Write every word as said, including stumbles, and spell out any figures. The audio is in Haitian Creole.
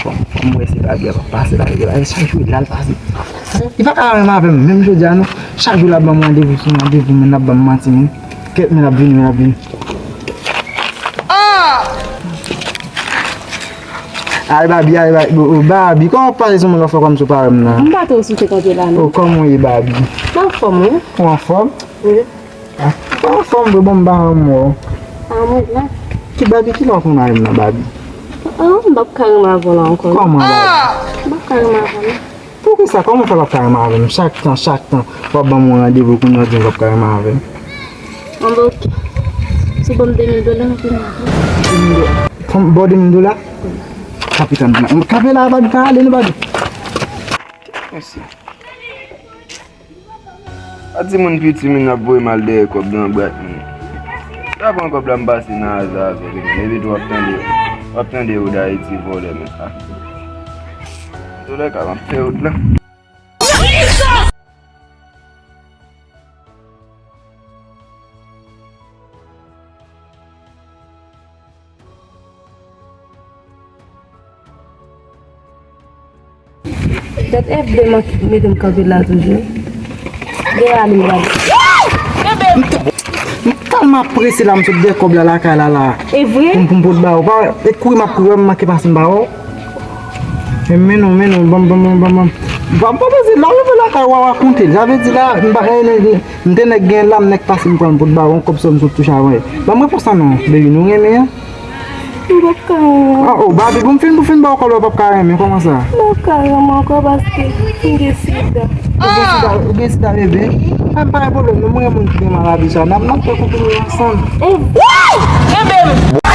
Fò m wè si Babi a p ap pase la, e la, e chak jou l al pase. Li pa ka renmen avè m, menm jodi a non. Chak jou l ap ban m randevou sou randevou, men l ap ban m manti, men. Kèt, men l ap vini, men l ap vini. Ay, Babi, ay, Babi, o, o, Babi, kòman w ap pase sou mwen lòt fwa kòmsi w pa wè m nan? M pa twò sou te konte la, non. O, kòman w ye, Babi? M anfòm, wi. Ou anfòm? Wi. Ah, ou anfòm vre, bon, m pa renmen w. Ah, mwen la. Ki Babi, ki lè w konn renmen nan, Babi? Ah, m p ap ka renmen avè w la ankò, non. Kòman, Babi? M p ap ka renmen avè w, non. Poukisa? Kòman w fè p ap ka renmen avè m? Chak tan, chak tan, w ap ban m yon randevou, kounye a w di m w p ap ka renmen avè m. Anben, oke. Si w ban m de mil dola, m ap renmen avè w. Fò m ba w de mil dola? Kapitan, kanpe la, Babi, pa ale, non, Babi. Mèsi. A timoun piti, moun ap voye m al dèyè kòb nan bwat moun. Sa pran kòb la, m pase nan aza avè l, men epi tou w ap tande, w ap tande yo Dayiti vòlè, men a. Antouka, m ap fè wout la. Dat F B manke mete m kanpe la toujou. Gen ale m gade. M tèlman prese la, m sot dèyè kòb la lakay la la. E vre? Pou m, pou m pot ba ou. Pa, e kouri m ap kouri, wè m manke pase m ba ou. E men non, men non, ban m, ban m, ban m, ban m. Ban m pa pase la, rive lakay ou a rakonte. Sa vle di la, m pa, e, e, e, m te nèk gen la, m nèk pase m pran m pot ba ou, yon kòb sa m sot touche avè. Ban m repons lan non, baby, nou renmen an? M p ap ka renmen. Ah, oh, Babi, pou m fin, pou fin ba w kòb la, w p ap ka renmen, kòman sa? M p ap ka renmen ankò paske m gen sida. Ou gen sida, ou gen sida, bebe? Ah, pa gen pwoblèm, non, mwen renmen moun ki gen maladi sa. N ap, n ap fè konprann ansanm. E, kenbe m!